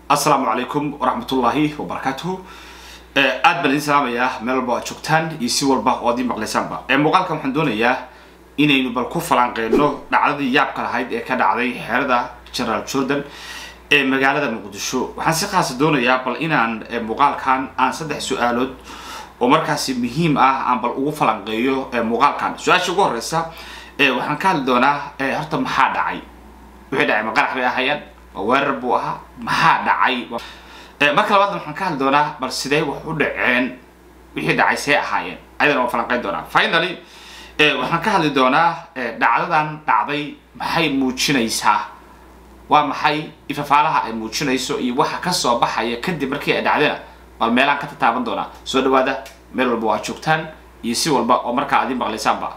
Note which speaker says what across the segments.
Speaker 1: Asalaamu calaykum waraxmatullaahi wabarakaatuhu. Aad baan idin salaamayaa meel walba aad joogtaan iyo si walba oo aad ii maqlaysaanba. Muuqaalkan waxaan doonayaa inaynu bal ku falanqeyno dhacdadii yaabka lahayd ee ka dhacday xeerada General Jordan ee magaalada Muqdisho. Waxaan si khaasa doonayaa bal inaan muuqaalkan aan saddex su-aalood oo markaasi muhiim ah aan bal ugu falanqeeyo muuqaalkan. Su-aasha ugu horeysa, waxaan ka hadli doonaa horta maxaa dhacay, wixii dhacay ma qarax bay ahaayeen, ma weerar buu ahaa, maxaa dhacay? Marka labaadna waxaan ka hadli doonaa bal sidee wax u dhaceen, wixii dhacay see ahaayeen, ayadana waan falanqeyn doonaa. Finally, waxaan ka hadli doonaa dhacdadan dhacday maxay muujinaysaa, waa maxay ifafaalaha ay muujinayso iyo waxa kasoo baxaya kadib markii ay dhacdayna bal meelaan ka tataaban doonaa. Soo dhawaada meel walba oo aad joogtaan iyo si walba oo markaa aad ii maqlaysaanba.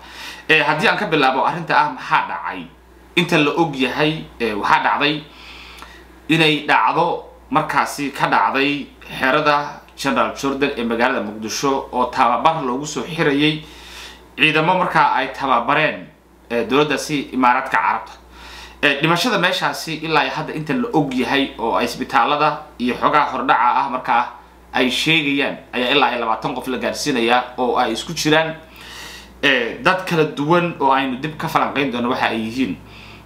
Speaker 1: Haddii aan ka bilaabo arrinta ah maxaa dhacay, inta la og yahay waxaa dhacday inay dhacdo markaasi ka dhacday xerada General Jordan ee magaalada Muqdisho oo tababar loogu soo xirayay ciidamo markaa ay tababareen dowladdaasi Imaaraadka Carabta. Dhimashada meeshaasi ilaa hadda inta la og yahay oo ay isbitaalada iyo xogaha hordhaca ah markaa ay sheegayaan ayaa ilaa iyo 20 qof la gaarsiinayaa, oo ay isku jiraan dad kala duwan oo aynu dib ka falanqeyn doono waxa ay yihiin.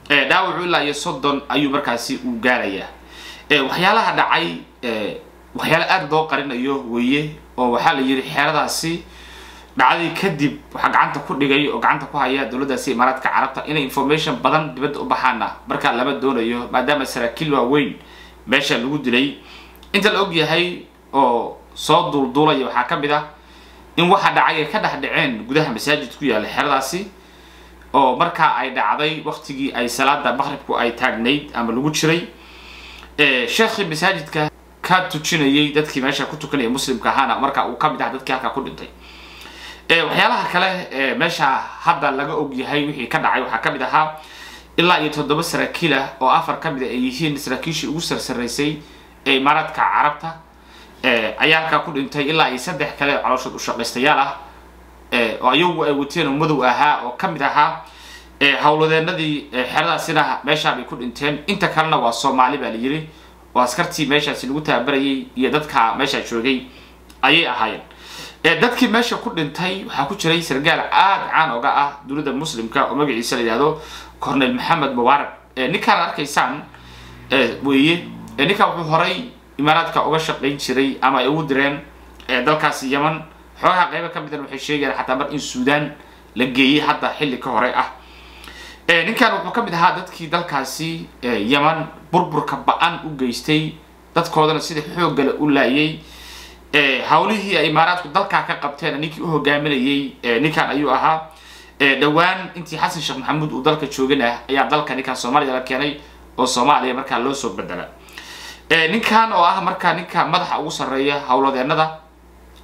Speaker 1: Dhaawacu ilaa iyo 30 ayuu markaasi uu gaarayaa. Waxyaalaha dhacay waxyaala aada loo qarinayo weeye, oo waxaa la yidhi xeeradaasi dhacdadii kadib waxaa gacanta ku dhigay oo gacanta ku haya dowladdaasi Imaaraadka Carabta. Inay information badan dibadda u baxaana markaa lama doonayo, maadaama saraakiil waaweyn meesha lagu dilay. Inta la og yahay oo soo duulduulaya waxaa ka mid ah in waxa dhacay ay ka dhex dhaceen gudaha masaajid ku yaalla xeradaasi, oo markaa ay dhacday waqtigii ay salaada maqribku ay taagnayd ama lagu jiray. Sheekhii masaajidka ka tujinayay dadkii meesha ku tukanaya muslimka ahaana marka uu ka mid ah dadkii halkaa ku dhintay. Waxyaalaha kale meesha hadda laga og yahay wixii ka dhacay waxaa ka mid ahaa ilaa iyo 7 saraakiil ah oo 4 ka mid ah ay yihiin saraakiishii ugu sarsaraysay ee Imaaraadka Carabta ayaa halkaa ku dhintay, ilaa iyo 3 kale oo calooshood u shaqaystayaal ah oo ayagu ay wateen oo madow ahaa oo ka mid ahaa howladeenadii xeradaasina meeshaa bay ku dhinteen. Inta kalena waa Soomaali baa la yiri, oo askartii meeshaasi lagu tababarayay iyo dadka meesha joogay ayay ahaayeen. Dadkii meesha ku dhintay waxaa ku jiray sargaal aada caan oga ah dowladda muslimka oo magaciisa la yidhahdo Cornel Maxamed Mubaarak. Ninkaan arkaysaan weeye. Ninkaan wuxuu horay Imaaraadka uga shaqayn jiray ama ay ugu direen dalkaasi Yemen. Xoogaha qaybo ka midan waxay sheegayaan xataa mar in Suudaan la geeyey hadda xilli ka hore ah. Ninkan wuxuu ka mid ahaa dadkii dalkaasi Yemen burburka ba-an u geystay, dadkoodana sida xooggale u laayay. Hawlihii ay Imaaraadku dalkaa ka qabteen ninkii u hogaaminayay ninkan ayuu ahaa. Dhowaan intii Xasan Sheekh Maxamuud uu dalka joogin ah ayaa dalka ninkan Soomaaliya la keenay oo Soomaaliya markaa loo soo bedela. Ninkan oo ah markaa ninka madaxa ugu sarreeya howladeenada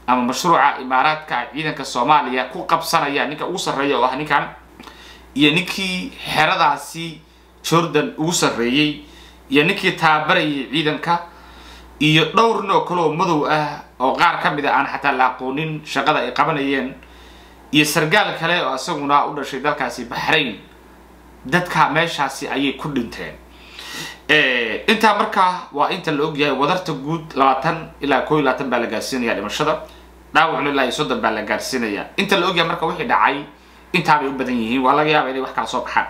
Speaker 1: ama mashruuca Imaaraadka ciidanka Soomaaliya ku qabsanaya, ninka ugu sarreeya oo ah ninkan, iyo ninkii xeradaasi Jordan ugu sarreeyey, iyo ninkii tababarayay ciidanka, iyo dhowr nin oo kale oo madow ah oo qaar ka mid a aan xataa la aqoonin shaqada ay qabanayeen, iyo sargaal kale oo isaguna u dhashay dalkaasi Baxrayn, dadka meeshaasi ayay ku dhinteen. Intaa markaa waa inta la ogyahay. Wadarta guud 20 ilaa 21 baa la gaarsiinaya dhimashada, dhaawacna ilaa iyo 30 baa la gaarsiinaya. Inta la ogyahay marka wixii dhacay intaabay u badan yihiin, waa laga yaaba inay wax kala soo baxaan.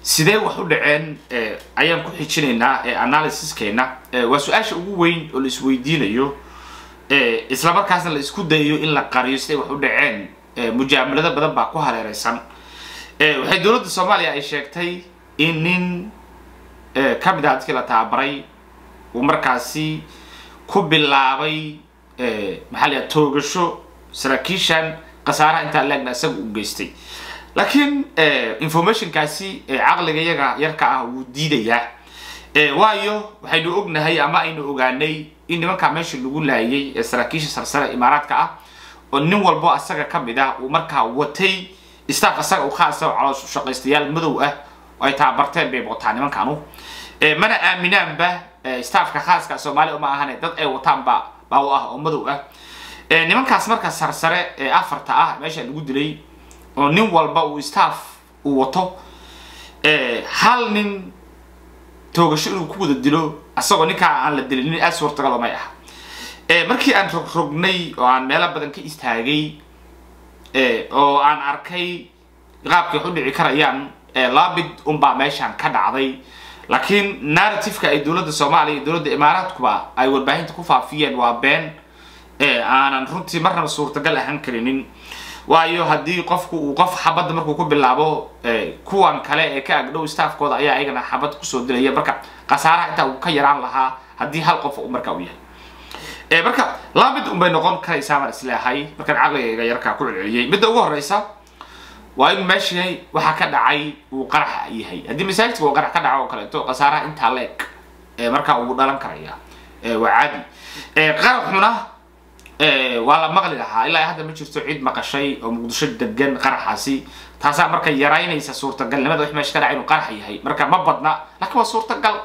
Speaker 1: Sidee wax u dhaceen ayaan ku xijinaynaa analysiskeena. Waa su-aasha ugu weyn oo la isweydiinayo, isla markaasna la isku dayayo in la qariyo siday wax u dhaceen. Mujaamalado badan baa ku hareereysan. Waxay dowladda Soomaaliya ay sheegtay in nin ka mid ah dadkii la tababaray uu markaasi ku bilaabay maxaa la yidhaha toogasho saraakiishan, khasaaraha intaa leegna isaga uu geystay. Laakiin informationkaasi caqliga yaga yarka ah wuu diidayaa, waayo waxaynu ognahay ama aynu ogaanay in nimankaa meesha lagu laayay ee saraakiisha sarsare Imaaraadka ah oo nin walbo asaga ka mid ah uu markaa watay staff asaga u khaasa oo caloosh shaqaystayaal madow ah oo ay tababarteen bay wataan nimankaanu. Mana aaminaanba staffka khaaska Soomaali uma ahane, dad ay wataan baa u ah oo madow ah. Nimankaas marka sarsare ee 4ta ah meesha lagu dilay oo nin walba uu staff uu wato, hal nin Toogasho inuu ku wada dilo asagoo ninkaa aan la dilinin aad suurtagal oo may aha. Markii aan rogrognay oo aan meelo badan ka istaagay oo aan arkay qaabkay wax u dhici karayaan, laba mid unbaa meeshaan ka dhacday. Laakiin narrative-ka ay dowladda Soomaaliya iyo dowladda Imaaraadkuba ay warbaahinta ku faafiyeen waa been aanan runtii marnaba suurtagal ahaan karinin. Waayo, haddii qofku uu qof xabadda markuu ku bilaabo, kuwan kale ee ka agdhow staffkooda ayaa ayagana xabad kusoo dilaya. Marka khasaaraha intaa uu ka yaraan lahaa haddii hal qof uu marka u yahay. Marka laba mid unbay noqon karaysaa baan isleeyahay markaan caqligayga yarkaa ku celceliyey. Midda ugu horeysa waa in meeshii waxaa ka dhacay uu qarax yahay. Haddii masaajidka uu qarax ka dhaco oo kaleeto, khasaaraha intaa leeg markaa uu dhalan karaya waa caadi. Qaraxuna waa la maqli lahaa. Ilaa hadda ma jirto cid maqashay oo Muqdisho degan qaraxaasi. Taasaa marka yaraynaysa suurtagalnimada wax meesha ka dhacay inuu qarax yahay. Marka ma badna, laakiin waa suurtagal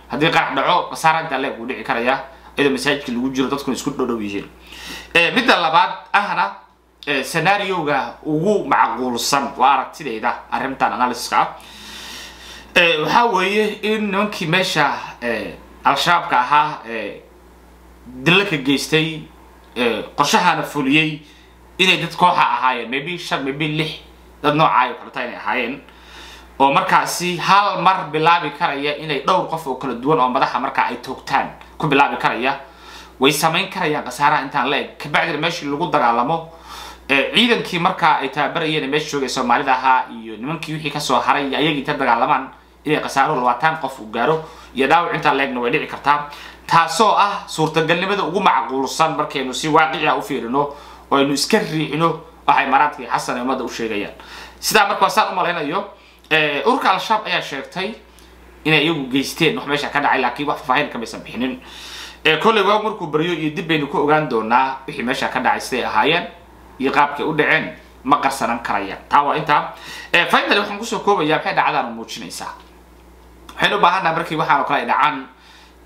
Speaker 1: haddii qarax dhaco, khasaaraha intaa leeg uu dhici karaya iyadoo masaajidka lagu jiro, dadkuna isku dhow yihiin. Midda labaad ahna scenarioga ugu macquulsan, waa aragtidayda arrintan analysiska ah, waxaa weeye in nimankii meesha Al-Shabaabka ahaa dilalka geystay, qorshahana fuliyey, inay dad kooxa ahaayeen, maybe shan, maybe lix, dad noocaayo kaleta inay ahaayeen, oo markaasi hal mar bilaabi karaya inay dhowr qof oo kala duwan oo madaxa markaa ay toogtaan ku bilaabi karaya. Way samayn karayaan khasaaraha intaan la eg. Kabacdina meeshii lagu dagaalamo, ciidankii markaa ay tababarayeen meesha joogay Soomaalida ahaa iyo nimankii wixii kasoo haray iyo ayagii inta dagaalamaan inay khasaaruhu 20 qof uu gaaro iyo dhaawac intaa leegna way dhici kartaa. Taasoo ah suurtagalnimada ugu macquulsan markaynu si waaqici ah u fiirino oo aynu iska riixino waxa Imaaraadka iyo Xasan ay ummadda u sheegayaan. Sidaa marka waa saan u malaynayo. Ururka Al-Shabaab ayaa sheegtay inay iyagu geysteen wax meesha ka dhacay, laakiin wax faahfaahin kamaysan bixinin. Kolley waag markuu baryo iyo dib baynu ku ogaan doonaa wixii meesha ka dhacay, siday ahaayeen iyo qaabkay u dhaceen. Ma qarsanan karayaan. Taa waa intaa. Finally, waxaan kusoo koobayaa, maxay dhacdaan muujinaysaa? Waxaynu u baahannaha markii waxaan oo kale ay dhacaan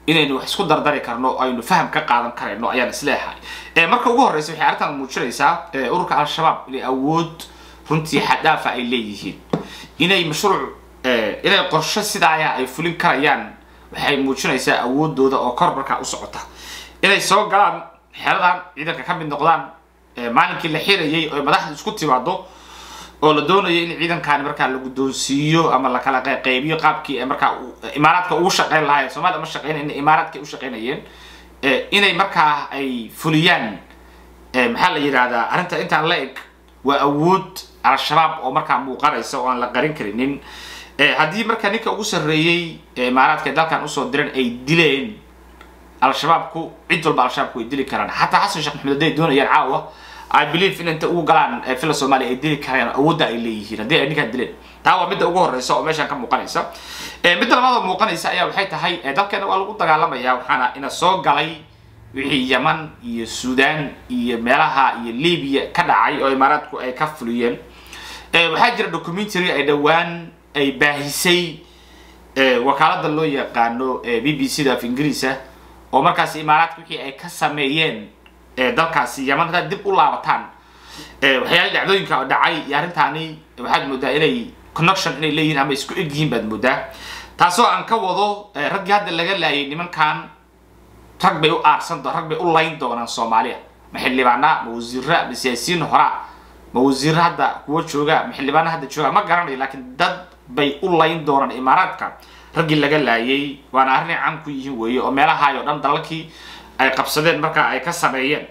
Speaker 1: inaynu wax isku dardari karno oo aynu faham ka qaadan karayno ayaan isleeyahay. Marka ugu horreysa, waxay arrintan muujinaysaa ururka Al-Shabaab inay awood runtii xaddaafa ay leeyihiin, inay mashruuc, inay qorshe sidaaya ay fulin karayaan. Waxay muujinaysaa awoodooda oo kor markaa u socota. Inay soo galaan xeradan, ciidanka ka mid noqdaan maalinkii la xirayay oo madaxda isku timaado oo la doonayo in ciidankaani markaa la guddoonsiiyo ama la kala qaybiyo qaabkii markaa Imaaraadka ugu shaqeyn lahaayeen. Soomaliya uma shaqeyn, Imaaraadka u shaqeynayeen. Inay markaa ay fuliyaan, maxaa la yidhahdaa, arrinta intaan la eg waa awood Al-Shabaab oo markaa muuqanaysa oo aan la qarin karinin. Haddii marka ninka ugu sarreeyey Imaaraadka ee dalkan usoo diran ay dileen, Al-Shabaabku cid walba Al-Shabaabku way dili karaan. Xataa Xasan Sheekh Maxamed hadday doonayaan caawa, I believe in inta ugu galaan Villa Soomaaliya ay dili karayaan. Awoodda ay leeyihiin haddii ay ninkaan dileen. Taa waa midda ugu horreysa oo meeshaan ka muuqanaysa. Midda labaad oo muuqanaysa ayaa waxay tahay dalkeena waa lagu dagaalamaya. Waxaana ina soo galay wixii Yaman iyo Suudaan iyo meelaha iyo Libiya ka dhacay oo Imaaraadku ay ka fuliyeen. Waxaa jira documentary ay dhowaan ay baahisay wakaalada loo yaqaano BBC da af Ingiriisa oo markaasi Imaaraadka wixii ay ka sameeyeen dalkaasi Yaman. Haddaad dib u laabataan waxyaala dhacdooyinka oo dhacay iyo arrintaani, waxaad moodaa inay connection inay leeyihiin ama isku eg yihiin baad moodaa. Taasoo aan ka wado, raggii hadda laga laayay nimankan rag bay u aarsan, rag bay u layn doonaan Soomaaliya. Ma xildhibaana, ma wasiira, ma siyaasiyiin horaa, ma wasiiro hadda kuwa jooga, ma xildhibaana hadda jooga, ma garanayo, laakiin dad bay u layn doonaan Imaaraadka raggii laga laayay. Waana arrin ay caan ku yihiin weeye oo meelahaay oo dhan dalalkii ay qabsadeen marka ay ka sameeyeen.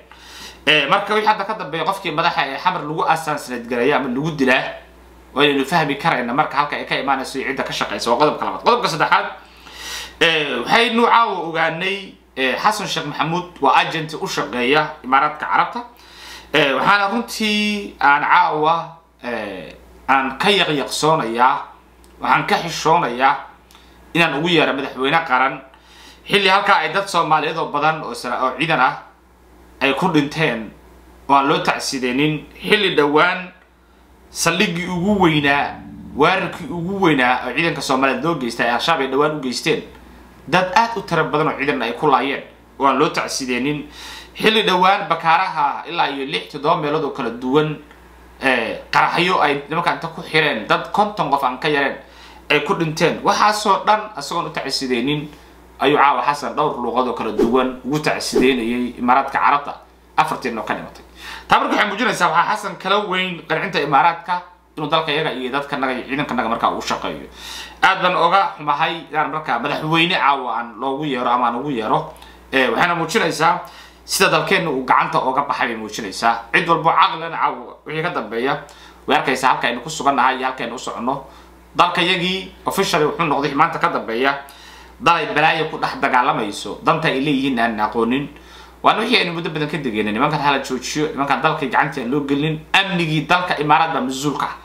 Speaker 1: Marka wixii hadda ka dambeeya, qofkii madaxa ee Xamar lagu assassinate gareeya ama lagu dilaa, waa inaynu fahmi karayna marka halka ay ka imaanayso iyo cidda ka shaqeysa. Waa qodobka labaad. Qodobka saddexaad, waxaynu caawa ogaanay Xasan Sheekh Maxamuud waa agent u shaqeeya Imaaraadka Carabta. Waxaana runtii aan caawa aan ka yaqyaqsoonayaa, waxaan ka xishoonayaa inaan ugu yeero madaxweyne qaran xilli halkaa ay dad Soomaaliyeed oo badan oo ciidan ah ay ku dhinteen oo aan loo tacsideynin, xilli dhowaan saldhiggii ugu weynaa, weerarkii ugu weynaa oo ciidanka Soomaaliyeed loo geystay ay Al-Shabaab ay dhowaan u geysteen, dad aad u tiro badan oo ciidan ay ku laayeen oo aan loo tacsideynin, xilli dhowaan Bakaaraha ilaa iyo lix toddoba meelood oo kala duwan qaraxyo ay nimanka inta ku xireen dad 50 qof aan ka yareen ay ku dhinteen. Waxaasoo dhan isagoon u tacsideynin ayuu caawa Xasan dhowr luuqad oo kala duwan ugu tacsideynayay Imaaraadka Carabta 4tii oo ka dhimatay. Taa marka waxay muujinaysaa waxaa Xasan kala weyn qancinta Imaaraadka inuu dalka iyaga iyo dadkanaga iyo ciidankanaga markaa uu shaqeeyo. Aad baan oga xumahay inaan markaa madaxweyne caawa aan loogu yeero ama aan ugu yeero. Waxayna muujinaysaa sida dalkeenna uu gacanta oga baxay bay muujinaysaa. Cid walbo caqlina caawa wixii ka dambeeya way arkaysaa halka aynu ku sugannahay iyo halka aynu u soconno. Dalka yagii officially wuxuu noqday maanta ka dambeeya dalay balaayo ku dhex dagaalamayso, danta ay leeyihiin aan aqoonin. Waana wixii aynu muddo badan ka degeynay, nimankan hala joojiyo, nimankan dalka gacanta aan loo gelin. Amnigii dalka Imaaraad baa mas-uulka ah,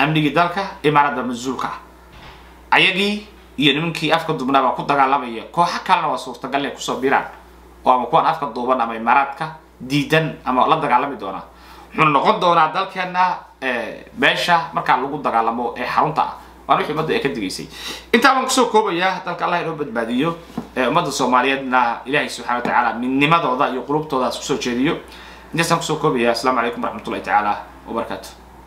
Speaker 1: amnigii dalka Imaaraad baa mas-uulka ah. Ayagii iyo nimankii afka duubnaa baa ku dagaalamaya, kooxo kalena waa suurtagal inay kusoo biraan oo ama kuwan afka duuban ama Imaaraadka diidan ama la dagaalami doonaa. Wuxuuna noqon doonaa dalkeena meesha markaa lagu dagaalamo ee xarunta ah. Waana wixii ummadda ay ka digaysay. Intaa baan kusoo koobayaa. Dalka Allah inoo badbaadiyo, ummadda Soomaaliyeedna Ilaahay subxana wa tacaala midnimadooda iyo qulubtooda kusoo jeediyo. Intaasaan kusoo koobaya. Asalaamu calaykum waraxmatullahi tacaala wabarakaatu.